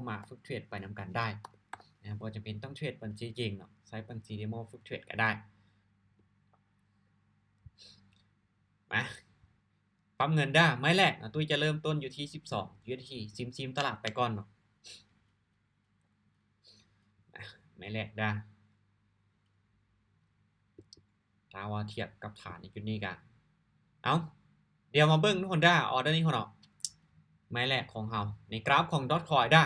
ມາຝຶກເທຣດໄປນຳກັນໄດ້ນະ ບໍ່ຈຳເປັນຕ້ອງເທຣດບັນຊີຈິງເນາະ ໃຊ້ບັນຊີເດໂມຝຶກເທຣດກໍໄດ້. ມາ ປັບເງິນເດີ້ ໄມ້ແລກເນາະ ຕຸ້ຍຈະເລີ່ມຕົ້ນຢູ່ທີ່ສິບສອງ ຢູເອສດີທີ ຊິມໆຕະຫຼາດໄປກ່ອນເນາະ. ໄມ້ແລກເດີ້ ຖ້າວ່າທຽບກັບຖານໃນຈຸດນີ້ກະ ເອົ້າ ດຽວມາເບິ່ງທຸກຄົນເດີ້ ອໍເດີນີ້ເນາະ ໄມ້ແລກຂອງເຮົາໃນກຣາຟຂອງດອດຄອຍເດີ້.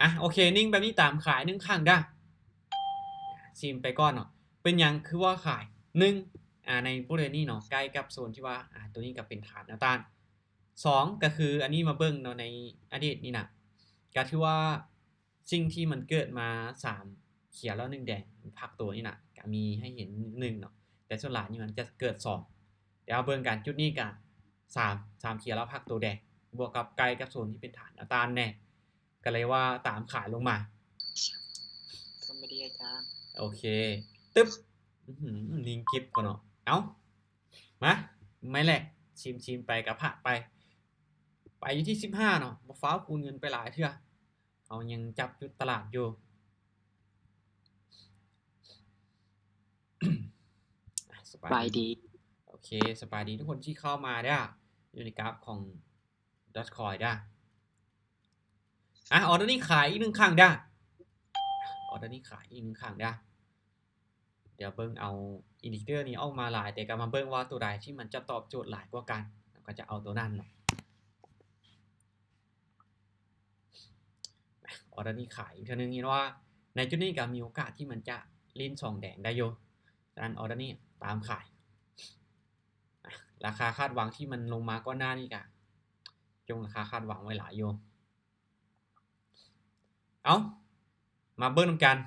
ອ່ະ ໂອເຄ ນິ່ງແບບນີ້ຕາມຂາຍໜຶ່ງຄັ້ງເດີ້ ຊິມໄປກ່ອນເນາະ. ເປັນຫຍັງຄືວ່າຂາຍ? ໜຶ່ງ ອ່າ ໃນບໍລິເວນນີ້ເນາະ ໃກ້ກັບໂຊນທີ່ວ່າ ອ່າ ຕົວນີ້ກໍເປັນຖານແນວຕ້ານ. ສອງ ກໍຄືອັນນີ້ມາເບິ່ງເນາະ ໃນອະດີດນີ້ນະ ກໍຖືວ່າສິ່ງທີ່ມັນເກີດມາ ສາມຂຽວແລ້ວໜຶ່ງແດງ ພັກໂຕນີ້ນະ ກໍມີໃຫ້ເຫັນໜຶ່ງເນາະ ແຕ່ສ່ວນຫຼາຍນີ້ມັນຈະເກີດສອງ. ດຽວເຮົາເບິ່ງກັນ ຈຸດນີ້ກໍສາມ ສາມຂຽວແລ້ວພັກໂຕແດງ ບວກກັບໃກ້ກັບໂຊນທີ່ເປັນຖານແນວຕ້ານແດ່ ກໍເລີຍວ່າຕາມຂາຍລົງມາ. ສະບາຍດີອາຈານ. ໂອເຄ ຕຶບ ອື້ຫື ນິ່ງກິບກ່ອນເນາະ. ເອົ້າ ມາ ໄມ້ແລກ ຊິມໆໄປກະພາດໄປ ໄປຢູ່ທີ່ສິບຫ້າເນາະ ບໍ່ຟ້າວຄູນເງິນໄປຫຼາຍເທື່ອ ເຮົາຍັງຈັບຈຸດຕະຫຼາດຢູ່. ສະບາຍດີ ສະບາຍດີ ໂອເຄ ສະບາຍດີທຸກຄົນທີ່ເຂົ້າມາເດີ້ ຢູ່ໃນກຣາຟຂອງດອດຄອຍເດີ້. ອ່ະ ອໍເດີນີ້ຂາຍອີກໜຶ່ງຄັ້ງເດີ້ ອໍເດີນີ້ຂາຍອີກໜຶ່ງຄັ້ງເດີ້. ດຽວເບິ່ງເອົາອິນດິເຄເຕີນີ້ອອກມາຫຼາຍ ແຕ່ກໍມາເບິ່ງວ່າຕົວໃດທີ່ມັນຈະຕອບໂຈດຫຼາຍກວ່າກັນ ແລ້ວກໍຈະເອົາຕົວນັ້ນເນາະ. ອໍເດີນີ້ຂາຍອີກເທື່ອໜຶ່ງ ເຫັນວ່າໃນຈຸດນີ້ກໍມີໂອກາດທີ່ມັນຈະຫຼິ້ນສອງແດງໄດ້ຢູ່ ສະນັ້ນອໍເດີນີ້ຕາມຂາຍ. ລາຄາຄາດຫວັງທີ່ມັນລົງມາກ່ອນໜ້ານີ້ກະຈົ່ງລາຄາຄາດຫວັງໄວ້ຫຼາຍຢູ່. ເອົ້າ ມາເບິ່ງນຳກັນ.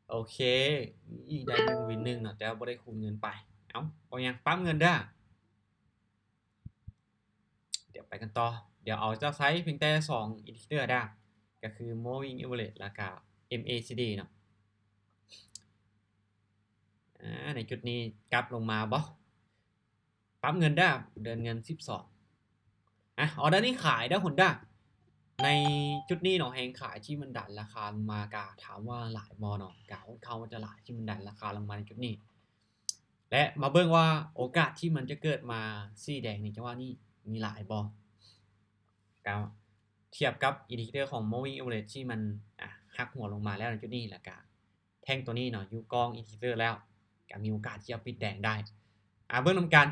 ໂອເຄ ອີກໄດ້ໜຶ່ງວິນໜຶ່ງເນາະ ແຕ່ວ່າບໍ່ໄດ້ຄູນເງິນໄປ. ເອົ້າ ບໍ່ຫຍັງ ປັບເງິນເດີ້. ດຽວໄປກັນຕໍ່ ດຽວເອົາຈະໃຊ້ພຽງແຕ່ສອງອິນດິເຄເຕີເດີ້ ກໍຄື moving average ແລ້ວກະ ເອັມເອຊີດີ ເນາະ. ອາ ໃນຈຸດນີ້ກັບລົງມາບໍ່? ປັບເງິນເດີ້ ເດີນເງິນສິບສອງ. ອາ ອໍເດີນີ້ຂາຍເດີ້ຄົນເດີ້. ໃນຈຸດນີ້ເນາະ ແຮງຂາຍທີ່ມັນດັນລາຄາລົງມາ ກະຖາມວ່າຫຼາຍບໍ່ເນາະ? ກະຄ່ອນຂ້າງວ່າຈະຫຼາຍທີ່ມັນດັນລາຄາລົງມາໃນຈຸດນີ້ ແລະ ມາເບິ່ງວ່າໂອກາດທີ່ມັນຈະເກີດມາສີແດງໃນຈັງຫວະນີ້ມີຫຼາຍບໍ່? ກະທຽບກັບອິນດິເຄເຕີຂອງ moving average ທີ່ມັນ ອາ ຫັກຫົວລົງມາແລ້ວໃນຈຸດນີ້ ແລ້ວກະ ແທ່ງຕົວນີ້ເນາະ ຢູ່ກ້ອງອິນດິເຄເຕີແລ້ວ ກໍມີໂອກາດທີ່ຈະປິດແດງໄດ້. ອາ ເບິ່ງນຳກັນ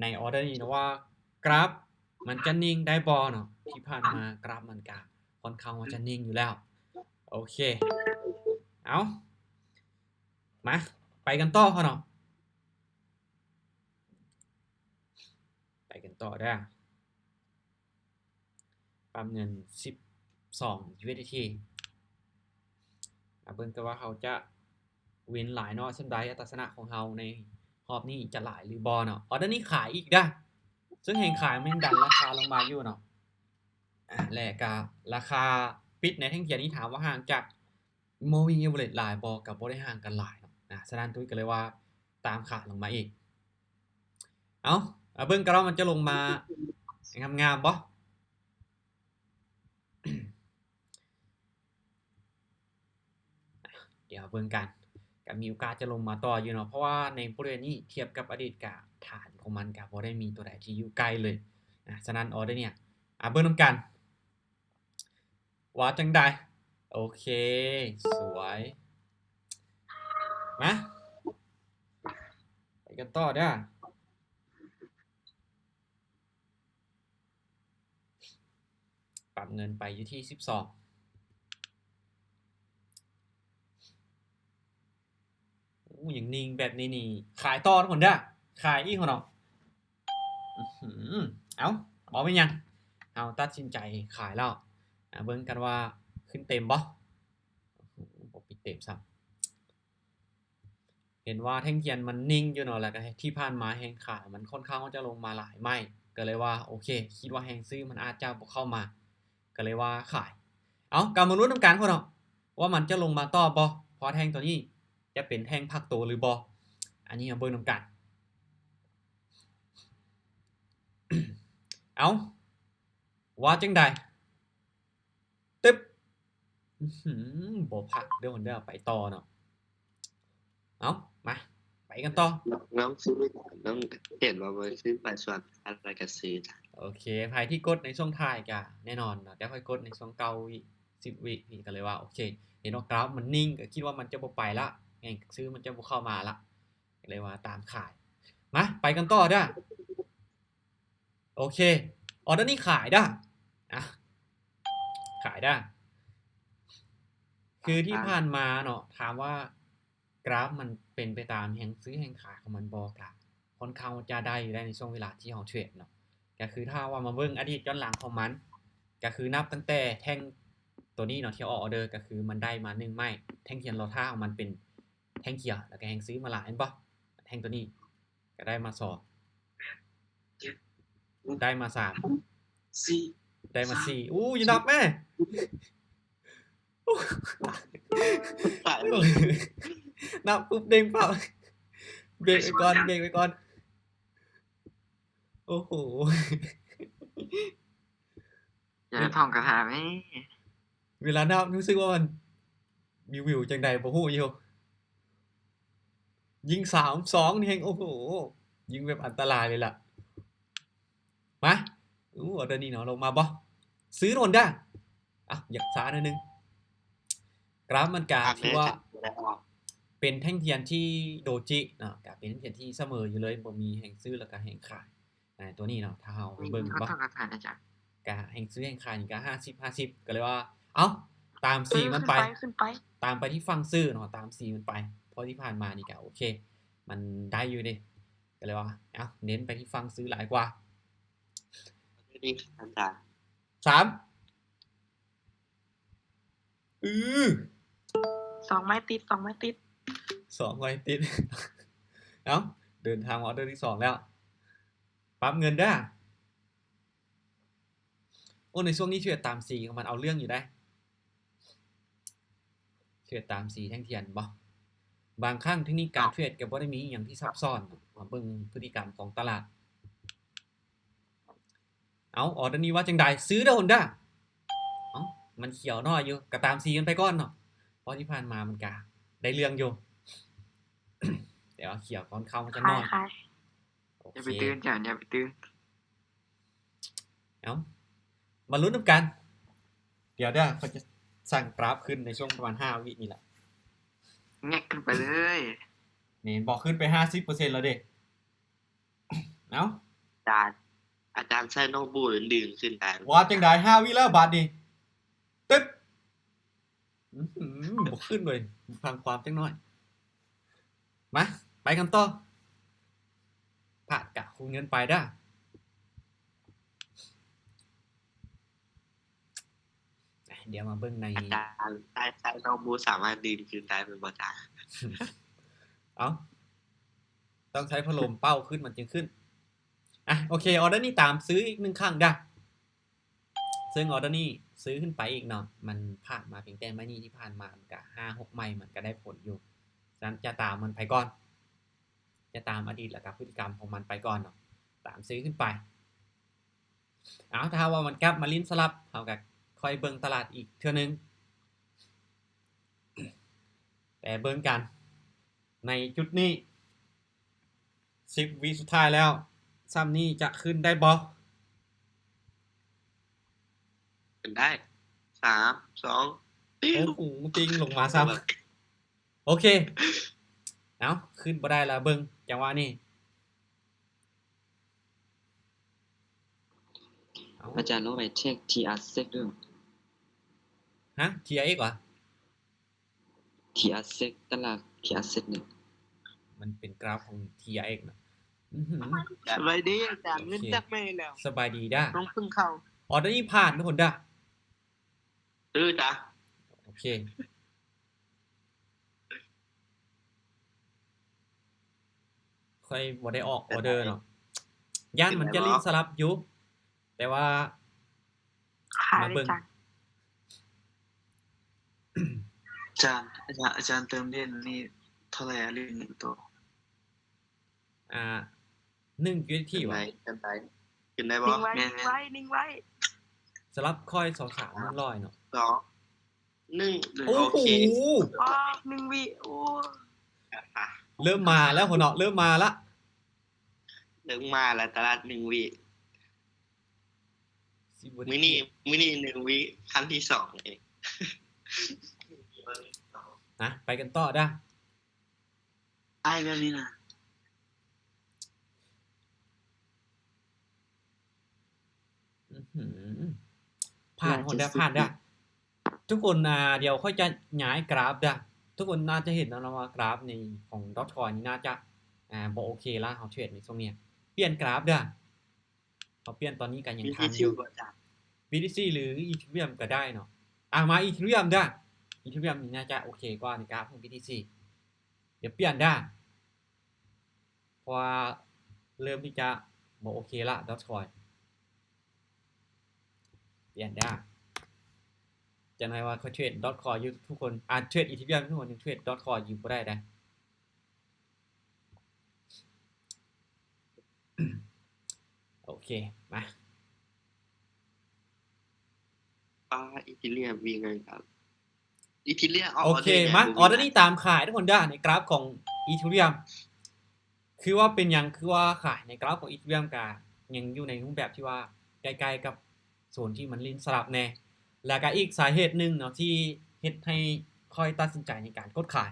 ໃນອໍເດີນີ້ເນາະ ວ່າກຣາຟມັນຈະນິ່ງໄດ້ບໍ່ເນາະ? ທີ່ຜ່ານມາກຣາຟມັນກະຄ່ອນຂ້າງວ່າຈະນິ່ງຢູ່ແລ້ວ. ໂອເຄ ເອົາ ມາ ໄປກັນຕໍ່ເນາະ ໄປກັນຕໍ່ເດີ້. ປັບເງິນສິບສອງ ຢູເອສດີທີ ມາເບິ່ງກັນວ່າເຮົາຈະວິນຫຼາຍນ້ອຍສ່ຳໃດ ອັດຕາຊະນະຂອງເຮົາໃນຮອບນີ້ຈະຫຼາຍຫຼືບໍ່ເນາະ. ອໍເດີນີ້ຂາຍອີກເດີ້ ເຊິ່ງແຮງຂາຍມັນຍັງດັນລາຄາລົງມາຢູ່ເນາະ. ອາ ແລະກະລາຄາປິດໃນແທ່ງທຽນນີ້ ຖາມວ່າຫ່າງຈາກ moving average ຫຼາຍບໍ່? ກໍບໍ່ໄດ້ຫ່າງກັນຫຼາຍເນາະ. ອາ ສະນັ້ນຕຸ້ຍກໍເລີຍວ່າຕາມຂາຍລົງມາອີກ. ເອົາ ເອົາເບິ່ງກັນວ່າມັນຈະລົງມາງາມໆບໍ່? ດຽວເບິ່ງກັນ ກໍມີໂອກາດຈະລົງມາຕໍ່ຢູ່ເນາະ ເພາະວ່າໃນບໍລິເວນນີ້ທຽບກັບອະດີດກະຖານຂອງມັນກະບໍ່ໄດ້ມີຕົວໃດທີ່ຢູ່ໃກ້ເລີຍ. ອາ ສະນັ້ນອໍເດີນີ້ ອາ ເບິ່ງນຳກັນ ວ່າຈັ່ງໃດ? ໂອເຄ ສວຍ ມາ ໄປກັນຕໍ່ເດີ້. ປັບເງິນໄປຢູ່ທີ່ສິບສອງ. ໂອ້ ຍັງນິ່ງແບບນີ້ນີ້ ຂາຍຕໍ່ທຸກຄົນເດີ້ ຂາຍອີກເນາະ. ອື ເອົ້າ ບໍ່ເປັນຫຍັງ ເຮົາຕັດສິນໃຈຂາຍແລ້ວ. ອາ ເບິ່ງກັນວ່າຂຶ້ນເຕັມບໍ່? ບໍ່ປິດເຕັມຊ້ຳ. ເຫັນວ່າແທ່ງທຽນມັນນິ່ງຢູ່ເນາະ ແລ້ວກໍທີ່ຜ່ານມາແຮງຂາຍມັນຄ່ອນຂ້າງວ່າຈະລົງມາຫຼາຍໄມ້ ກໍເລີຍວ່າ ໂອເຄ ຄິດວ່າແຮງຊື້ມັນອາດຈະບໍ່ເຂົ້າມາ ກໍເລີຍວ່າຂາຍ. ເອົາ ກໍມາລຸ້ນນຳກັນເນາະ ວ່າມັນຈະລົງມາຕໍ່ບໍ່? ເພາະແທ່ງຕົວນີ້ຈະເປັນແທ່ງພັກໂຕຫຼືບໍ່? ອັນນີ້ມາເບິ່ງນຳກັນ. ເອົ້າ ວ່າຈັ່ງໃດ? ຕຶບ ອືຫື ບໍ່ພັກເດີ້ ເດີ ໄປຕໍ່ເນາະ. ເອົ້າ ມາ ໄປກັນຕໍ່. ນ້ອງ ນ້ອງຊື້ ນ້ອງເຫັນວ່າມັນຂຶ້ນໄປສ່ວນ ແລ້ວກໍຊື້. ໂອເຄ ໃຜທີ່ກົດໃນຊ່ວງທ້າຍກໍແນ່ນອນເນາະ ແຕ່ຂ້ອຍກົດໃນຊ່ວງເກົ້າວິ ສິບວິ ນີ້ກໍເລີຍວ່າ ໂອເຄ ເຫັນວ່າກຣາຟມັນນິ່ງ ກໍຄິດວ່າມັນຈະບໍ່ໄປລະ ແຮງຊື້ມັນຈະບໍ່ເຂົ້າມາລະ ກໍເລີຍວ່າຕາມຂາຍ. ມາ ໄປກັນຕໍ່ເດີ້. ໂອເຄ ອໍເດີນີ້ຂາຍເດີ້ ອ່ະ ຂາຍເດີ້. ຄືທີ່ຜ່ານມາເນາະ ຖາມວ່າກຣາຟມັນເປັນໄປຕາມແຮງຊື້ແຮງຂາຍຂອງມັນບໍ່? ກະຄ່ອນຂ້າງວ່າຈະໄດ້ຢູ່ໄດ໋ ໃນຊ່ວງເວລາທີ່ເຮົາເທຣດເນາະ. ກະຄືຖ້າວ່າມາເບິ່ງອະດີດຍ້ອນຫຼັງຂອງມັນ ກະຄືນັບຕັ້ງແຕ່ແທ່ງໂຕນີ້ເນາະ ທີ່ເຮົາອອກອໍເດີ ກະຄືມັນໄດ້ມາໜຶ່ງໄມ້ ແທ່ງທຽນລໍຖ້າຂອງມັນເປັນແທ່ງຂຽວ ແລ້ວກະແຮງຊື້ມາຫຼາຍ ເຫັນບໍ່? ແທ່ງໂຕນີ້ ກໍໄດ້ມາສອງ ໄດ້ມາສາມ ສີ່ ໄດ້ມາສີ່ ອູ້ ຢ່ານັບແມ້ ນັບປຸບເດ້ງປັບ ເບຣກໄວ້ກ່ອນ ເບຣກໄວ້ກ່ອນ. ໂອ້ໂຫ ຢ່າໄປທ່ອງຄາຖາແມ້ ເວລານັບຮູ້ສຶກວ່າມັນວິວໆ ຈັ່ງໃດບໍ່ຮູ້ຢູ່. ຍິງສາມສອງນີ້ແຮງ ໂອ້ໂຫ ຍິງແບບອັນຕະລາຍເລີຍລະ. ມາ ອູ້ ອໍເດີນີ້ເນາະ ລົງມາບໍ່? ຊື້ໂດນເດີ້. ອ່ະ ຢາກຊ້າໜ້ອຍໜຶ່ງ. ກຣາຟມັນກະຖືວ່າເປັນແທ່ງທຽນທີ່ໂດຈິເນາະ ກະເປັນແທ່ງທຽນທີ່ສະເໝີຢູ່ເລີຍ ບໍ່ມີແຮງຊື້ ແລ້ວກະແຮງຂາຍ. ອ່າ ຕົວນີ້ເນາະ ຖ້າເຮົາໄປເບິ່ງ ອືມ ເຫັນບໍ່? ກະແຮງຊື້ແຮງຂາຍນີ້ກະຫ້າສິບຫ້າສິບ ກໍເລີຍວ່າ ເອົ້າ ຕາມສີມັນໄປ ເອີ ຂຶ້ນໄປ ຂຶ້ນໄປ ຕາມໄປທີ່ຝັ່ງຊື້ເນາະ ຕາມສີມັນໄປ. ເພາະທີ່ຜ່ານມານີ້ກະໂອເຄ ມັນໄດ້ຢູ່ເດ້ ກໍເລີຍວ່າ ເອົ້າ ເນັ້ນໄປທີ່ຝັ່ງຊື້ຫຼາຍກວ່າ. ສາມ ອື ສອງໄມ້ຕິດ ສອງໄມ້ຕິດ ສອງໄມ້ຕິດ. ເອົ້າ ເດີນທາງມາອໍເດີທີສອງແລ້ວ ປັບເງິນເດີ້. ໂອ້ ໃນຊ່ວງນີ້ເທຣດຕາມສີຂອງມັນເອົາເລື່ອງຢູ່ເດ້ ເທຣດຕາມສີແທ່ງທຽນບໍ່? ບາງຄັ້ງເທັກນິກການເທຣດກໍບໍ່ໄດ້ມີອີ່ຫຍັງທີ່ຊັບຊ້ອນ ມາເບິ່ງພຶດຕິກຳຂອງຕະຫຼາດ. ເອົ້າ ອໍເດີນີ້ວ່າຈັ່ງໃດ? ຊື້ເດີ້ ໂຮນດ້າ. ເອົ້າ ມັນຂຽວໜ້ອຍຢູ່ ກໍຕາມສີມັນໄປກ່ອນເນາະ ເພາະທີ່ຜ່ານມາມັນກະໄດ້ເລື່ອງຢູ່ ແຕ່ວ່າຂຽວກ່ອນເຂົ້າມັນຈະໜ້ອຍ. ຂາຍ ຂາຍ ໂອເຄ ຢ່າໄປຕື່ນ ຢ່າ ຢ່າໄປຕື່ນ. ເອົ້າ ມາລຸ້ນນຳກັນ. ດຽວເດີ້ ຂ້ອຍຈະສັ່ງກຣາຟຂຶ້ນໃນຊ່ວງປະມານຫ້າວິນີ້ລະ ແງກຂຶ້ນໄປເລີຍ. ນີ້ ເຫັນບໍ່? ຂຶ້ນໄປຫ້າສິບເປີເຊັນແລ້ວເດ້. ເອົ້າ ອາຈານ ອາຈານໃຊ້ນ້ອງບູດຶງຂຶ້ນໄດ້. ວ່າຈັ່ງໃດ? ຫ້າວິແລ້ວບາດນີ້. ຕຶບ ອືຫື ບໍ່ຂຶ້ນເວີຍ ຟັງຄວາມຈັກໜ້ອຍ. ມາ ໄປກັນຕໍ່. ພາດກະຄູນເງິນໄປເດີ້. ດຽວມາເບິ່ງໃນ ອາຈານ ໃຊ້ ໃຊ້ນ້ອງບູສາມາດດຶງຂຶ້ນໄດ້ແມ່ນບໍ່ຈາ? ເອົ້າ ຕ້ອງໃຊ້ພັດລົມເປົ່າຂຶ້ນມັນຈຶ່ງຂຶ້ນ. ອ່ະ ໂອເຄ ອໍເດີນີ້ຕາມຊື້ອີກໜຶ່ງຄັ້ງເດີ້. ເຊິ່ງອໍເດີນີ້ຊື້ຂຶ້ນໄປອີກເນາະ ມັນຜ່ານມາພຽງແຕ່ໄມ້ນີ້ທີ່ຜ່ານມາ ມັນກະຫ້າຫົກໄມ້ ມັນກະໄດ້ຜົນຢູ່. ສະນັ້ນຈະຕາມມັນໄປກ່ອນ ຈະຕາມອະດີດ ແລ້ວກະພຶດຕິກຳຂອງມັນໄປກ່ອນເນາະ ຕາມຊື້ຂຶ້ນໄປ. ເອົາ ຖ້າວ່າມັນກັບມາຫຼິ້ນສະຫຼັບ ເຮົາກະຄ່ອຍເບິ່ງຕະຫຼາດອີກເທື່ອໜຶ່ງ. ແຕ່ເບິ່ງກັນໃນຈຸດນີ້ ສິບວິສຸດທ້າຍແລ້ວ ຊ່ຳນີ້ຈະຂຶ້ນໄດ້ບໍ່? ຂຶ້ນໄດ້ ສາມ ສອງ ຕິ້ງ ໂອ້ໂຫ ຕິ້ງລົງມາຊ້ຳ. ໂອເຄ ເອົ້າ ຂຶ້ນບໍ່ໄດ້ລະ ເບິ່ງຈັງຫວະນີ້. ເອົ້າ ອາຈານລອງໄປເຊັກ ທີອາເຊັກ ເດີ້. ຮະ? ທີອາເອັກ ຫວາ? ທີອາເຊັກ ຕະຫຼາດ ທີອາເຊັກ ນີ້ ມັນເປັນກຣາຟຂອງ ທີອາເອັກ ນະ. ອືຫື ສະບາຍດີອາຈານ. ເງິນຈັກແມ່ແລ້ວ. ສະບາຍດີດາ. ນ້ອງເພິ່ງເຂົ້າ. ອໍເດີນີ້ຜ່ານທຸກຄົນດາ. ເອີ ຈ້າ. ໂອເຄ ຂ້ອຍບໍ່ໄດ້ອອກອໍເດີເນາະ ຢ້ານມັນຈະຫຼິ້ນສະຫຼັບຢູ່ ແຕ່ວ່າ ມາເບິ່ງ ອາຈານ ອາຈານ ອາຈານເຕີມເດນນີ້ເທົ່າໃດອາລິນໂຕ? ອ່າ ໜຶ່ງຢູເອັສດີຫວາ? ເປັນໄດ? ຂຶ້ນໄດ້ບໍ່? ນິ່ງໄວ້ ແມ່ນໆ ນິ່ງໄວ້ ນິ່ງໄວ້. ສຳລັບຂ້ອຍສອງຂາໜຶ່ງຮ້ອຍເນາະ ສອງ ໜຶ່ງ ໂອ້ໂຫ ໂອເຄ ອໍ ໜຶ່ງວິ ໂອ້ ເລີ່ມມາແລ້ວພຸ້ນເນາະ ເລີ່ມມາລະ ເລີ່ມມາແລ້ວ ຕະຫຼາດໜຶ່ງວິ ມື້ນີ້ ມື້ນີ້ໜຶ່ງວິ ຄັ້ງທີສອງເອງ ນະ ໄປກັນຕໍ່ເດີ້ ອ້າຍແບບນີ້ນະ ອື້ຫື ຜ່ານ ໂຫດແທ້ ຜ່ານເດີ້ ທຸກຄົນ ອ່າ ດຽວຂ້ອຍຈະຍ້າຍກຣາຟເດີ້ ທຸກຄົນໜ້າຈະເຫັນແລ້ວເນາະວ່າກຣາຟໃນຂອງ Dogecoin ນີ້ໜ້າຈະ ອ່າ ບໍ່ໂອເຄລະ ເຮົາເທຣດໃນຊ່ວງນີ້ ປ່ຽນກຣາຟເດີ້ ເຮົາປ່ຽນຕອນນີ້ກໍຍັງທັນຢູ່ ບີທີຊີ ຫຼື ອີເທີຣຽມກໍໄດ້ເນາະ ອ່າ ມາອີເທີຣຽມເດີ້ ອີເທີຣຽມນີ້ໜ້າຈະໂອເຄກວ່າໃນກຣາຟຂອງ ບີທີຊີ ດຽວປ່ຽນເດີ້ ເພາະວ່າເລີ່ມທີ່ຈະບໍ່ໂອເຄລະ Dogecoin ປ່ຽນເດີ້ ຈັກໜ້ອຍວ່າຂ້ອຍເທຣດ Dogecoin ຢູ່ ທຸກຄົນ ອ່າ ເທຣດອີເທີຣຽມ ທຸກຄົນຍັງເທຣດ Dogecoin ຢູ່ບໍ່ໄດ້ເດ້ ໂອເຄ ມາ ປາ ອີເທີຣຽມມີເງິນກັບ ອີເທີຣຽມ ເອົາ ໂອເຄ ອໍເດີ ມາ ອໍເດີນີ້ຕາມຂາຍທຸກຄົນເດີ້ ໃນກຣາຟຂອງອີເທີຣຽມ ຄືວ່າເປັນຫຍັງຄືວ່າຂາຍໃນກຣາຟຂອງອີເທີຣຽມ ກະຍັງຢູ່ໃນຮູບແບບທີ່ວ່າໃກ້ໆກັບໂຊນທີ່ມັນຫຼິ້ນສະຫຼັບແດ່ ແລ້ວກະອີກສາເຫດໜຶ່ງເນາະ ທີ່ເຮັດໃຫ້ຂ້ອຍຕັດສິນໃຈໃນການກົດຂາຍ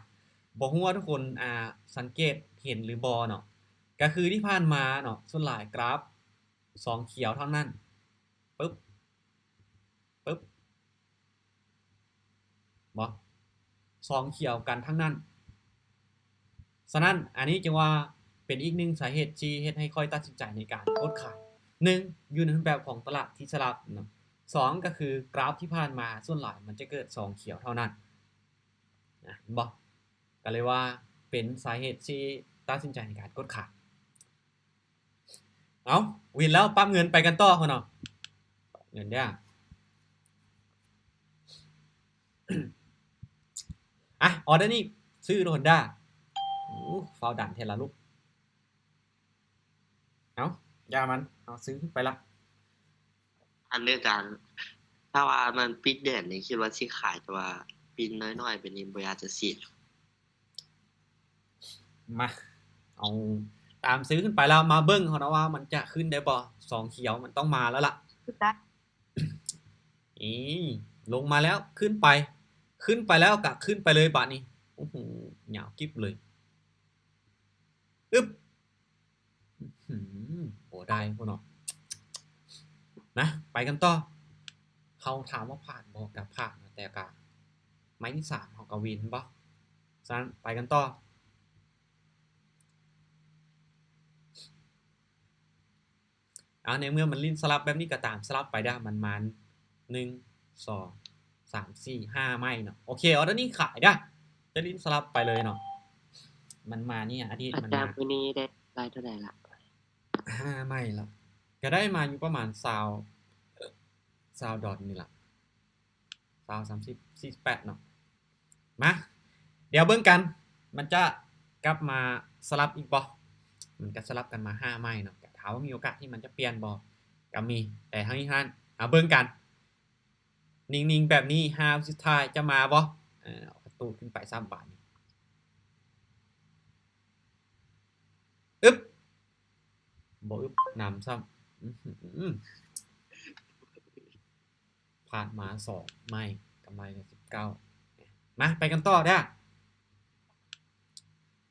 ບໍ່ຮູ້ວ່າທຸກຄົນ ອ່າ ສັງເກດເຫັນຫຼືບໍ່ເນາະ ກະຄືທີ່ຜ່ານມາເນາະ ສ່ວນຫຼາຍກຣາຟສອງຂຽວທັງນັ້ນ ປຶບ ປຶບ ບໍ່ ສອງຂຽວກັນທັງນັ້ນ. ສະນັ້ນ ອັນນີ້ຈຶ່ງວ່າເປັນອີກໜຶ່ງສາເຫດທີ່ເຮັດໃຫ້ຂ້ອຍຕັດສິນໃຈໃນການກົດຂາຍ. ໜຶ່ງ ຢູ່ໃນຮູບແບບຂອງຕະຫຼາດທີ່ສະຫຼັບເນາະ. ສອງ ກໍຄືກຣາຟທີ່ຜ່ານມາສ່ວນຫຼາຍມັນຈະເກີດສອງຂຽວເທົ່ານັ້ນນະ ເຫັນບໍ່? ກໍເລີຍວ່າເປັນສາເຫດທີ່ຕັດສິນໃຈໃນການກົດຂາຍ. ເອົາ ວິນແລ້ວ ປັບເງິນ ໄປກັນຕໍ່ພຸ້ນເນາະ ປັບເງິນເດີ້. ອ່ະ ອໍເດີນີ້ ຊື້ໂດນດ້າ. ໂອ້ ຟ້າວດັນແທ້ລະລູກ. ເອົາ ຢ່າມັນ ເອົາ ຊື້ໄປລະ. ອັນເດີອາຈານ ຖ້າວ່າມັນປິດແດນນີ້ ຄິດວ່າຊິຂາຍ ແຕ່ວ່າປິດນ້ອຍໆ ແບບນີ້ບໍ່ຢາກຈະເສຍ. ມາ ເອົາ ຕາມຊື້ຂຶ້ນໄປແລ້ວ ມາເບິ່ງເຮົານະວ່າມັນຈະຂຶ້ນໄດ້ບໍ່. ສອງຂຽວມັນຕ້ອງມາແລ້ວລະ. ນີ້ ລົງມາແລ້ວ ຂຶ້ນໄປ ຂຶ້ນໄປແລ້ວກະຂຶ້ນໄປເລີຍບາດນີ້. ໂອ້ໂຫ ຍາວກິບເລີຍ. ອຶບ ອື ບໍ່ໄດ້ພຸ້ນເນາະ. ມາ ໄປກັນຕໍ່. ເຮົາຖາມວ່າຜ່ານບໍ່ ກະຜ່ານ ແຕ່ກະໄມ້ທີສາມເຮົາກະວິນບໍ່. ສະນັ້ນ ໄປກັນຕໍ່. ເອົາ ໃນເມື່ອມັນຫຼິ້ນສະຫຼັບແບບນີ້ກໍຕາມສະຫຼັບໄປເດີ້. ມັນມາ ໜຶ່ງ ສອງ ສາມ ສີ່ ຫ້າ ໄມ້ເນາະ. ໂອເຄ ອໍເດີນີ້ຂາຍເດີ້. ຈະຫຼິ້ນສະຫຼັບໄປເລີຍເນາະ. ມັນມານີ້ ອາທິດມັນມາ. ອາຈານ ມື້ນີ້ໄດ້ລາຍເທົ່າໃດລະ? ຫ້າໄມ້ລະ. ກໍໄດ້ມາຢູ່ປະມານຊາວ ຊາວດອນນີ້ລະ. ຊາວ ສາມສິບ ສີ່ສິບແປດເນາະ. ມາ ດຽວເບິ່ງກັນ ມັນຈະກັບມາສະຫຼັບອີກບໍ່? ມັນກະສະຫຼັບກັນມາຫ້າໄມ້ເນາະ. ກະຖາມວ່າມີໂອກາດທີ່ມັນຈະປ່ຽນບໍ່? ກະມີ ແຕ່ທັງນີ້ທັງນັ້ນ ເອົາ ເບິ່ງກັນ. ນິ່ງໆແບບນີ້ ຫ້າວິສຸດທ້າຍຈະມາບໍ່? ເອົາ ປະຕູຂຶ້ນໄປຊ້ຳບາດນີ້. ອຶບ ບໍ່ອຶບນຳຊ້ຳ. ອື ຜ່ານມາສອງໄມ້ ກຳໄລກໍສິບເກົ້າ. ມາ ໄປກັນຕໍ່ເດີ້.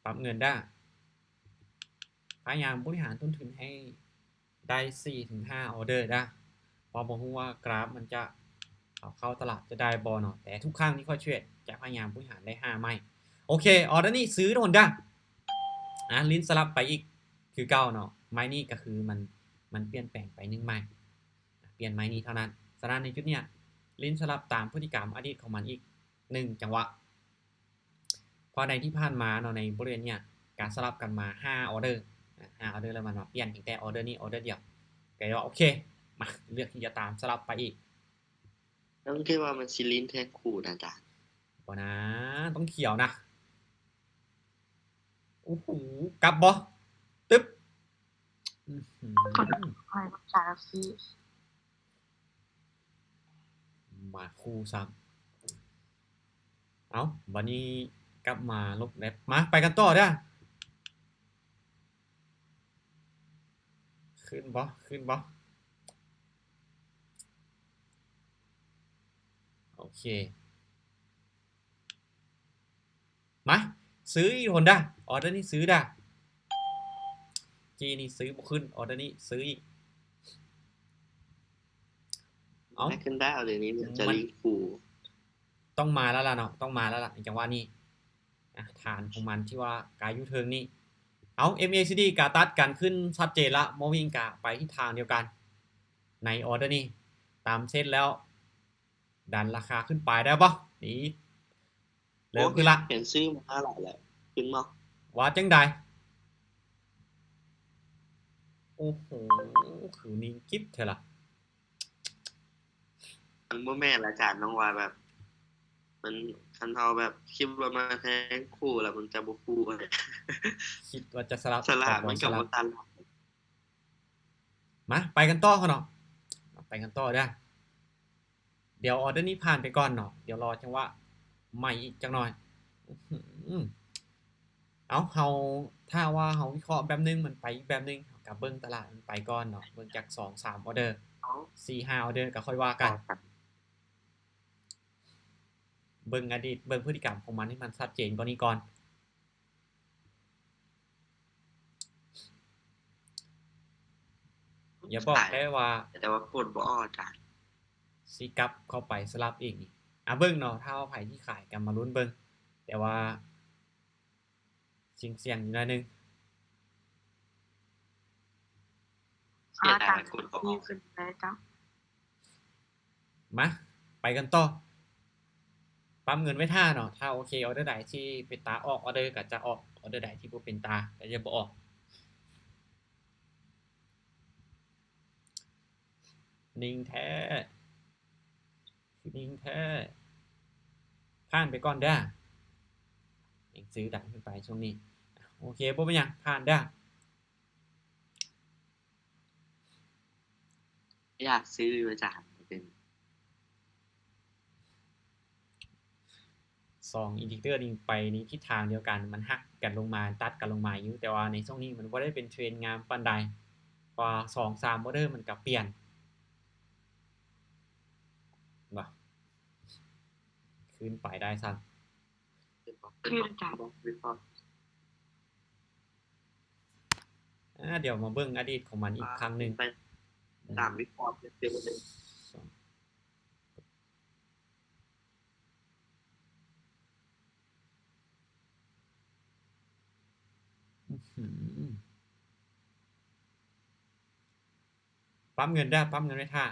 ປັບເງິນເດີ້. ພະຍາຍາມບໍລິຫານຕົ້ນທຶນໃຫ້ໄດ້ສີ່ເຖິງຫ້າອໍເດີເດີ້. ເພາະບໍ່ຮູ້ວ່າກຣາຟມັນຈະເອົາເຂົ້າຕະຫຼາດຈະໄດ້ບໍ່ເນາະ. ແຕ່ທຸກຄັ້ງທີ່ຂ້ອຍເທຣດ ຈະພະຍາຍາມບໍລິຫານໄດ້ຫ້າໄມ້. ໂອເຄ ອໍເດີນີ້ຊື້ໂດນເດີ້. ອ່າ ຫຼິ້ນສະຫຼັບໄປອີກຄືເກົ່າເນາະ. ໄມ້ນີ້ກໍຄືມັນ ມັນປ່ຽນແປງໄປໜຶ່ງໄມ້. ປ່ຽນໄມ້ນີ້ເທົ່ານັ້ນ. ສະນັ້ນໃນຈຸດເນີ້ຍ ຫຼິ້ນສະຫຼັບຕາມພຶດຕິກຳອະດີດຂອງມັນອີກໜຶ່ງຈັງຫວະ. ເພາະໃນທີ່ຜ່ານມາເນາະ ໃນບໍລິເວນເນີ້ຍ ການສະຫຼັບກັນມາຫ້າອໍເດີ ອ່າ ຫ້າອໍເດີ ແລ້ວມັນມາປ່ຽນພຽງແຕ່ອໍເດີນີ້ອໍເດີດຽວ ກໍເລີຍວ່າ ໂອເຄ ມາ ເລືອກທີ່ຈະຕາມສະຫຼັບໄປອີກ. ແລ້ວຄິດວ່າມັນຊິຫຼິ້ນແທງຄູ່ນະອາຈານ? ບໍ່ນາ ຕ້ອງຂຽວນະ. ໂອ້ໂຫ ກັບບໍ່? ຕຶບ ອືຫື. ມາຄູ່ຊ້ຳ. ເອົ້າ ບັດນີ້ກັບມາລົບແລັບ ມາ ໄປກັນຕໍ່ເດີ້. ຂຶ້ນບໍ່? ຂຶ້ນບໍ່? ໂອເຄ ມາ ຊື້ອີກຄົນດາ ອໍເດີນີ້ຊື້ດາ. ຈີນີ້ຊື້ບໍ່ຂຶ້ນ ອໍເດີນີ້ຊື້ອີກ. ເອົ້າ ຂຶ້ນດາວ ດຽວນີ້ມັນຈະ ມັນ ລິງຄູ ຕ້ອງມາແລ້ວລະເນາະ ຕ້ອງມາແລ້ວລະ ໃນຈັງຫວະນີ້. ອ່ະ ຖານຂອງມັນທີ່ວ່າກາຍຢູ່ເທິງນີ້. ເອົ້າ ເອັມເອຊີດີກະຕັດກັນຂຶ້ນຊັດເຈນລະ ມໍວິງກະໄປທິດທາງດຽວກັນໃນອໍເດີນີ້. ຕາມເສັ້ນແລ້ວ ດັນລາຄາຂຶ້ນໄປໄດ້ບໍ່? ນີ້ ເລີ່ມຂຶ້ນລະ ເຫັນຊື້ມາຫຼາຍແລ້ວ ຂຶ້ນບໍ່? ວ່າຈັ່ງໃດ? ໂອ້ໂຫ ຄືນິ່ງກິບແທ້ລະ. ມັນບໍ່ແມ່ນລະອາຈານ ນ້ອງວ່າແບບ ມັນ ຄັນເຮົາແບບຄິດວ່າມາແທງຄູ່ແລ້ວມັນຈະບໍ່ຄູ່ ຄິດວ່າຈະສະຫຼັບ ສະຫຼາດມັນກໍບໍ່ສະຫຼາດ. ມາ ໄປກັນຕໍ່ເນາະ ໄປກັນຕໍ່ເດີ້. ດຽວອໍເດີນີ້ຜ່ານໄປກ່ອນເນາະ ດຽວລໍຈັງຫວະໃໝ່ອີກຈັກໜ່ອຍ. ອື ເອົາ ເຮົາ ຖ້າວ່າເຮົາວິເຄາະແບບໜຶ່ງ ມັນໄປອີກແບບໜຶ່ງ ເຮົາກະເບິ່ງຕະຫຼາດມັນໄປກ່ອນເນາະ ເບິ່ງຈັກສອງສາມອໍເດີ ສີ່ຫ້າອໍເດີກະຄ່ອຍວ່າກັນ. ເບິ່ງອະດີດ ເບິ່ງພຶດຕິກຳຂອງມັນໃຫ້ມັນຊັດເຈນກວ່ານີ້ກ່ອນ. ຢ່າບອກແຕ່ວ່າ ແຕ່ວ່າກົດບໍ່ອອກອາຈານ ຊິກັບເຂົ້າໄປສະຫຼັບອີກນີ້. ອາ ເບິ່ງເນາະ ຖ້າວ່າໃຜທີ່ຂາຍກະມາລຸ້ນເບິ່ງ ແຕ່ວ່າ ສ່ຽງໆຢູ່ໜ້ອຍໜຶ່ງ. ເສຍດາຍ ກົດບໍ່ອອກ. ມາ ໄປກັນຕໍ່ ປ້ຳເງິນໄວ້ຖ້າເນາະ. ຖ້າໂອເຄ ອໍເດີໃດທີ່ເປັນຕາອອກ ອໍເດີກະຈະອອກ ອໍເດີໃດທີ່ບໍ່ເປັນຕາກະຈະບໍ່ອອກ. ນິ່ງແທ້ ຄືນິ່ງແທ້. ຜ່ານໄປກ່ອນເດີ້ ຍັງຊື້ດັນຂຶ້ນໄປຊ່ວງນີ້. ໂອເຄ ບໍ່ເປັນຫຍັງ ຜ່ານເດີ້. ຢາກຊື້ຢູ່ອາຈານ ສອງອິນດິເຄເຕີນີ້ໄປໃນທິດທາງດຽວກັນ ມັນຫັກກັນລົງມາ ຕັດກັນລົງມາຢູ່ ແຕ່ວ່າໃນຊ່ວງນີ້ມັນບໍ່ໄດ້ເປັນເທຣນງາມປານໃດ ເພາະວ່າສອງສາມອໍເດີມັນກະປ່ຽນ ບໍ່ ຄືນໄປໄດ້ຊ້ຳ. ຄືນ ອາຈານ ອາ ດຽວມາເບິ່ງອະດີດຂອງມັນອີກຄັ້ງໜຶ່ງ ຕາມວິເຄາະ ປ້ຳເງິນເດີ້ ປ້ຳເງິນໄວ້ຖ້າ.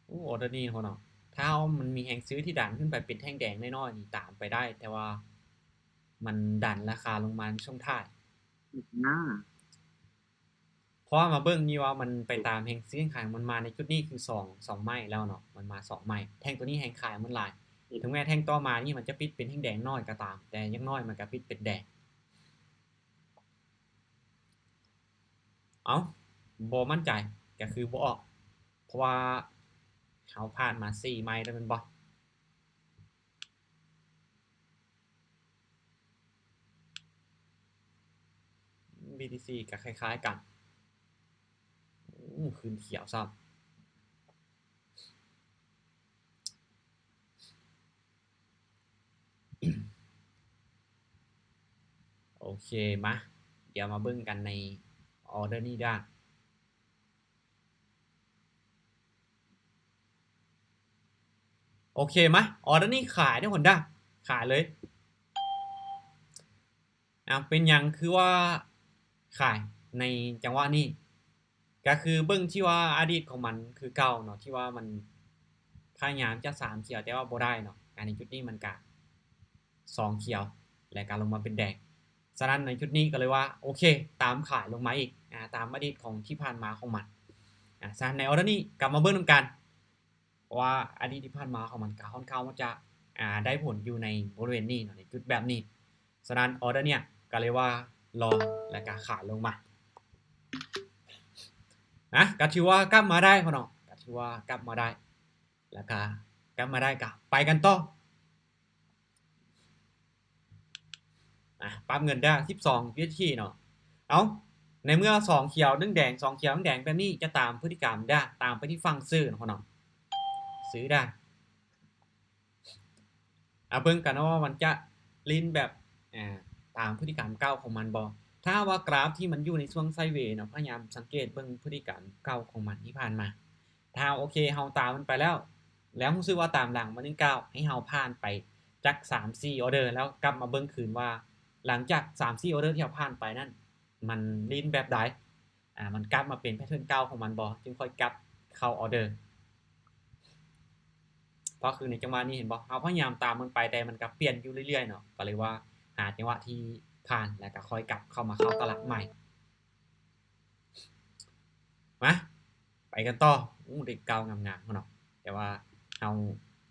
ໂອ້ ອໍເດີນີ້ເນາະ ຖ້າມັນມີແຮງຊື້ທີ່ດັນຂຶ້ນໄປເປັນແທ່ງແດງນ້ອຍໆນີ້ ຕາມໄປໄດ້ ແຕ່ວ່າມັນດັນລາຄາລົງມາໃນຊ່ວງທ້າຍ. ເພາະວ່າມາເບິ່ງນີ້ວ່າມັນໄປຕາມແຮງຊື້ແຮງຂາຍ ມັນມາໃນຈຸດນີ້ຄືສອງ ສອງໄມ້ແລ້ວເນາະ ມັນມາສອງໄມ້. ແທ່ງໂຕນີ້ແຮງຂາຍມັນຫຼາຍ ເຖິງແມ້ແທ່ງຕໍ່ມານີ້ມັນຈະປິດເປັນແທ່ງແດງນ້ອຍກໍຕາມ ແຕ່ຢ່າງໜ້ອຍມັນກໍປິດເປັນແດງ. ເອົ້າ ບໍ່ໝັ້ນໃຈ ກະຄືບໍ່ອອກ ເພາະວ່າເຮົາຜ່ານມາສີ່ໄມ້ແລ້ວແມ່ນບໍ່? ບີທີຊີກະຄ້າຍໆກັນ. ໂອ້ ຂຶ້ນຂຽວຊ້ຳ. ໂອເຄ ມາ ດຽວມາເບິ່ງກັນໃນອໍເດີນີ້ເດີ້. ໂອເຄ ມາ ອໍເດີນີ້ຂາຍເດີ້ຄົນເດີ້ ຂາຍເລີຍ. ອາ ເປັນຫຍັງຄືວ່າຂາຍໃນຈັງຫວະນີ້? ກະຄືເບິ່ງທີ່ວ່າອະດີດຂອງມັນຄືເກົ່າເນາະ ທີ່ວ່າມັນພະຍາຍາມຈະສາມຂຽວແຕ່ວ່າບໍ່ໄດ້ເນາະ. ອັນນີ້ຈຸດນີ້ມັນກະສອງຂຽວ ແລະກະລົງມາເປັນແດງ. ສະນັ້ນໃນຈຸດນີ້ກໍເລີຍວ່າ ໂອເຄ ຕາມຂາຍລົງມາອີກ ອາ ຕາມອະດີດຂອງທີ່ຜ່ານມາຂອງມັນ. ອາ ສະນັ້ນໃນອໍເດີນີ້ກັບມາເບິ່ງນຳກັນ ເພາະວ່າອະດີດທີ່ຜ່ານມາຂອງມັນກະຄ່ອນຂ້າງວ່າຈະ ອາ ໄດ້ຜົນຢູ່ໃນບໍລິເວນນີ້ເນາະ ໃນຈຸດແບບນີ້. ສະນັ້ນອໍເດີເນີ້ຍກະເລີຍວ່າ ລໍ ແລ້ວກະຂາລົງມາ ນະ ກະຖືວ່າກັບມາໄດ້ພໍ່ນ້ອງ ກະຖືວ່າກັບມາໄດ້ ແລ້ວກະກັບມາໄດ້ກະໄປກັນຕໍ່ ອາ ປັບເງິນໄດ້ສິບສອງຢູເອັສດີເນາະ. ເອົ້າ ໃນເມື່ອສອງຂຽວໜຶ່ງແດງ ສອງຂຽວໜຶ່ງແດງແບບນີ້ ຈະຕາມພຶດຕິກຳໄດ້ ຕາມໄປທີ່ຝັ່ງຊື້ເນາະ ເນາະ ຊື້ໄດ້. ອາ ເບິ່ງກັນເນາະວ່າມັນຈະຫຼິ້ນແບບ ອາ ຕາມພຶດຕິກຳເກົ່າຂອງມັນບໍ່. ຖ້າວ່າກຣາຟທີ່ມັນຢູ່ໃນຊ່ວງໄຊເວເນາະ ພະຍາຍາມສັງເກດເບິ່ງພຶດຕິກຳເກົ່າຂອງມັນທີ່ຜ່ານມາ. ຖ້າໂອເຄ ເຮົາຕາມມັນໄປແລ້ວ ແລ້ວຮູ້ສຶກວ່າຕາມຫຼັງມັນຍັງກ້າວ ໃຫ້ເຮົາຜ່ານໄປຈັກສາມສີ່ອໍເດີ ແລ້ວກັບມາເບິ່ງຄືນວ່າ ຫຼັງຈາກສາມສີ່ອໍເດີທີ່ເຮົາຜ່ານໄປນັ້ນ ມັນຫຼິ້ນແບບໃດ ອາ ມັນກັບມາເປັນແພັດເທີນເກົ່າຂອງມັນບໍ່ ຈຶ່ງຄ່ອຍກັບເຂົ້າອໍເດີ. ເພາະຄືໃນຈັງຫວະນີ້ເຫັນບໍ່ ເຮົາພະຍາຍາມຕາມມັນໄປ ແຕ່ມັນກໍປ່ຽນຢູ່ເລື້ອຍໆເນາະ ກໍເລີຍວ່າຫາຈັງຫວະທີ່ຜ່ານ ແລ້ວກໍຄ່ອຍກັບເຂົ້າມາເຂົ້າຕະຫຼາດໃໝ່. ມາ ໄປກັນຕໍ່. ໂອ້ ໄດ້ເກົ້າງາມໆເນາະ ແຕ່ວ່າເຮົາ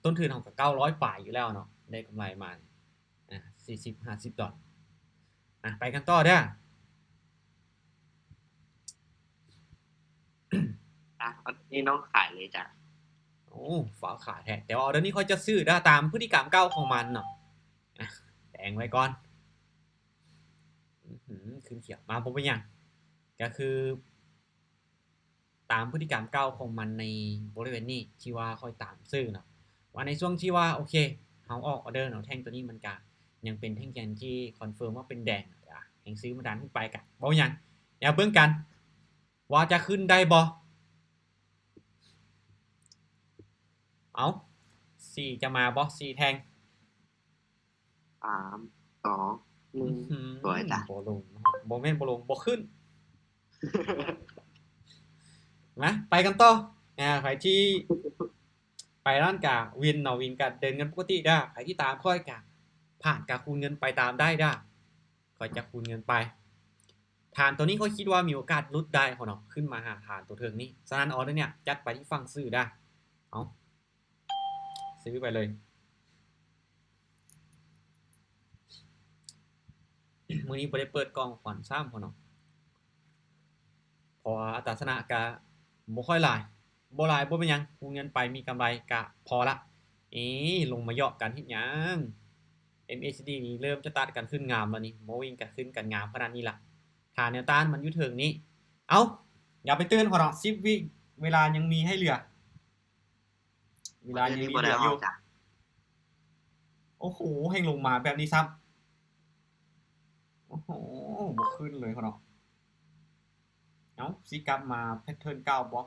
ຕົ້ນທຶນເຮົາກໍເກົ້າຮ້ອຍປາຍຢູ່ແລ້ວເນາະ ໄດ້ກຳໄລມາ ອາ ສີ່ສິບ ຫ້າສິບດອນ. ອາ ໄປກັນຕໍ່ເດີ້. ອາ ເອົານີ້ນ້ອງຂາຍເລີຍຈ້າ. ໂອ້ ຟ້າວຂາຍແທ້ ແຕ່ວ່າອໍເດີນີ້ຂ້ອຍຈະຊື້ເດີ້ ຕາມພຶດຕິກຳເກົ່າຂອງມັນເນາະ. ອາ ແດງໄວ້ກ່ອນ. ອື ຂຶ້ນຂຽວມາ ບໍ່ເປັນຫຍັງ ກໍຄື ຕາມພຶດຕິກຳເກົ່າຂອງມັນໃນບໍລິເວນນີ້ ທີ່ວ່າຂ້ອຍຕາມຊື້ເນາະ ວ່າໃນຊ່ວງທີ່ວ່າ ໂອເຄ ເຮົາອອກອໍເດີເນາະ ແທ່ງຕົວນີ້ມັນກະຍັງເປັນແທ່ງທີ່ຄອນເຟີມວ່າເປັນແດງ ອາ ແຮງຊື້ມັນດັນຂຶ້ນໄປ ກະບໍ່ຫຍັງ. ດຽວເບິ່ງກັນວ່າຈະຂຶ້ນໄດ້ບໍ່. ເອົ້າ ສີ່ຈະມາບໍ່ ສີ່ແທ່ງ. ສາມ ສອງ ໜຶ່ງ ອື ສວຍຈ້າ. ບໍ່ລົງ ບໍ່ແມ່ນບໍ່ລົງ ບໍ່ຂຶ້ນ. ມາ ໄປກັນຕໍ່. ອາ ໃຜທີ່ໄປນັ້ນກະວິນເນາະ ວິນກະເດີນເງິນປົກກະຕິເດີ້. ໃຜທີ່ຕາມຂ້ອຍກະ ພາດກະຄູນເງິນໄປຕາມໄດ້ເດີ້. ຂ້ອຍຈະຄູນເງິນໄປ. ຖານຕົວນີ້ຂ້ອຍຄິດວ່າມີໂອກາດຫຼຸດໄດ້ເນາະ ຂຶ້ນມາຫາຖານຕົວເທິງນີ້. ສະນັ້ນ ອໍເດີເນີ້ຍ ຈັດໄປທີ່ຝັ່ງຊື້ເດີ້. ເອົາ ຊື້ໄປເລີຍ. ມື້ນີ້ບໍ່ໄດ້ເປີດກ່ອງຂວັນຊ້ຳເນາະ ເພາະວ່າອັດຕາຊະນະກະບໍ່ຄ່ອຍຫຼາຍ. ບໍ່ຫຼາຍບໍ່ເປັນຫຍັງ ຄູນເງິນໄປມີກຳໄລກະພໍລະ. ເອ ລົງມາເຍາະກັນເຮັດຫຍັງ? ເອັມເອຊີດີນີ້ເລີ່ມຈະຕັດກັນຂຶ້ນງາມແລ້ວນີ້ ໂມວິງກະຂຶ້ນກັນງາມຂະໜາດນີ້ລະ. ຖານແນວຕ້ານມັນຢູ່ເທິງນີ້. ເອົ້າ ຢ່າໄປຕື່ນເນາະ ສິບວິ ເວລາຍັງມີໃຫ້ເຫຼືອ. ເວລາຍັງມີເຫຼືອຢູ່. ໂອ້ໂຫ ແຮ່ງລົງມາແບບນີ້ຊ້ຳ. ໂອ້ໂຫ ບໍ່ຂຶ້ນເລີຍເນາະ. ເອົ້າ ຊິກັບມາແພັດເທີນເກົ່າບໍ່?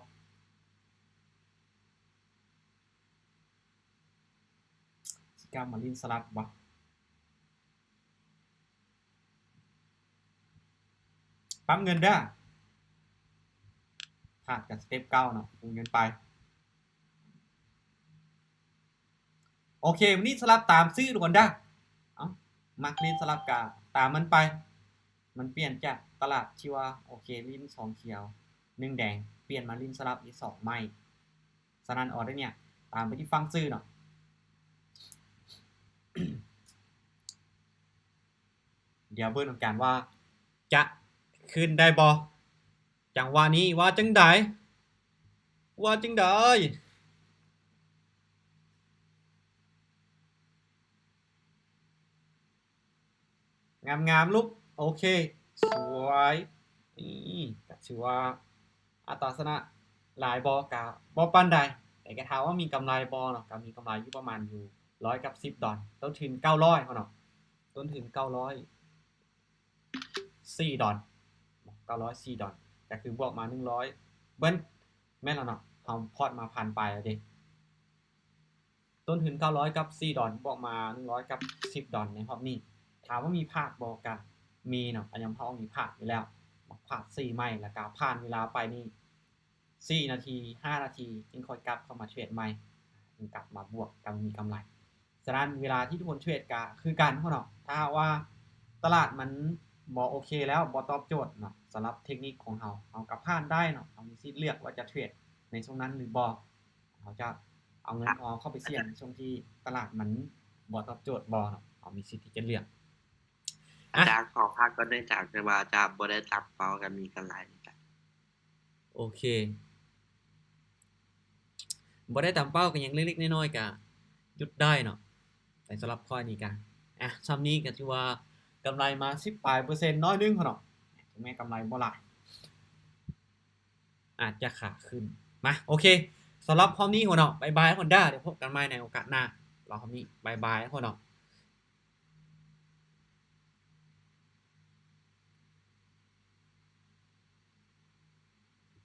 ຊິກັບມາຫຼິ້ນສະຫຼັບບໍ່? ປັບເງິນເດີ້. ພາດກັບສະເຕັບເກົ່າເນາະ ຄູນເງິນໄປ. ໂອເຄ ມື້ນີ້ສະຫຼັບຕາມຊື້ທຸກຄົນເດີ້. ເອົ້າ ມັກຫຼິ້ນສະຫຼັບກະຕາມມັນໄປ. ມັນປ່ຽນຈາກຕະຫຼາດທີ່ວ່າ ໂອເຄ ຫຼິ້ນສອງຂຽວໜຶ່ງແດງ ປ່ຽນມາຫຼິ້ນສະຫຼັບອີກສອງໄມ້. ສະນັ້ນ ອໍເດີເນີ້ຍ ຕາມໄປທີ່ຝັ່ງຊື້ເນາະ. ດຽວເບິ່ງນຳກັນວ່າຈະຂຶ້ນໄດ້ບໍ່? ຈັງຫວະນີ້ວ່າຈັ່ງໃດ? ວ່າຈັ່ງໃດ? ງາມໆ ລູກ. ໂອເຄ ສວຍ. ນີ້ກະຖືວ່າອັດຕາຊະນະຫຼາຍບໍ່? ກະບໍ່ປານໃດ ແຕ່ກະຖາມວ່າມີກຳໄລບໍ່ເນາະ? ກະມີກຳໄລຢູ່ປະມານຢູ່ຮ້ອຍກັບສິບດອນ ຕົ້ນທຶນເກົ້າຮ້ອຍເນາະ ຕົ້ນທຶນເກົ້າຮ້ອຍສີ່ດອນ ເກົ້າຮ້ອຍສີ່ດອນ ກະຄືບວກມາໜຶ່ງຮ້ອຍ ເບິ່ງ ແມ່ນແລ້ວເນາະ ເຮົາພອດມາພັນປາຍແລ້ວເດ. ຕົ້ນທຶນເກົ້າຮ້ອຍກັບສີ່ດອນ ບວກມາໜຶ່ງຮ້ອຍກັບສິບດອນໃນຮອບນີ້. ຖາມວ່າມີພາດບໍ່? ກະມີເນາະ ກະຍອມຮັບວ່າມີພາດຢູ່ແລ້ວ ພາດສີ່ໄມ້ ແລ້ວກະຜ່ານເວລາໄປນີ້ສີ່ນາທີ ຫ້ານາທີ ຈຶ່ງຄ່ອຍກັບເຂົ້າມາເທຣດໃໝ່ ຈຶ່ງກັບມາບວກ ກັບມີກຳໄລ. ສະນັ້ນ ເວລາທີ່ທຸກຄົນເທຣດກະຄືກັນເນາະ ຖ້າຫາກວ່າຕະຫຼາດມັນບໍ່ໂອເຄແລ້ວ ບໍ່ຕອບໂຈດເນາະ ສຳລັບເທັກນິກຂອງເຮົາ ເຮົາກະຜ່ານໄດ້ເນາະ ເຮົາມີສິດເລືອກວ່າຈະເທຣດໃນຊ່ວງນັ້ນຫຼືບໍ່. ເຮົາຈະເອົາເງິນຂອງເຮົາເຂົ້າໄປສ່ຽງໃນຊ່ວງທີ່ຕະຫຼາດມັນບໍ່ຕອບໂຈດບໍ່ເນາະ ເຮົາມີສິດທີ່ຈະເລືອກ. ອາຈານຂໍພັກກ່ອນເດີອາຈານ ແຕ່ວ່າອາຈານບໍ່ໄດ້ຕາມເປົ້າ ກໍມີກຳໄລ. ໂອເຄ ບໍ່ໄດ້ຕາມເປົ້າ ກໍຍັງເລັກໆນ້ອຍໆ ກໍຢຸດໄດ້ເນາະ. ແຕ່ສຳລັບຂ້ອຍນີ້ກໍ ອາ ຊ່ຳນີ້ກໍຖືວ່າກຳໄລມາສິບປາຍເປີເຊັນ ນ້ອຍໜຶ່ງເນາະ ເຖິງແມ່ນກຳໄລບໍ່ຫຼາຍ ອາດຈະຂາຂຶ້ນ. ມາ ໂອເຄ ສຳລັບຮອບນີ້ພຸ້ນເນາະ ບາຍບາຍພຸ້ນເດີ ດຽວພົບກັນໃໝ່ໃນໂອກາດໜ້າ. ສຳລັບຮອບນີ້ ບາຍບາຍພຸ້ນເນາະ.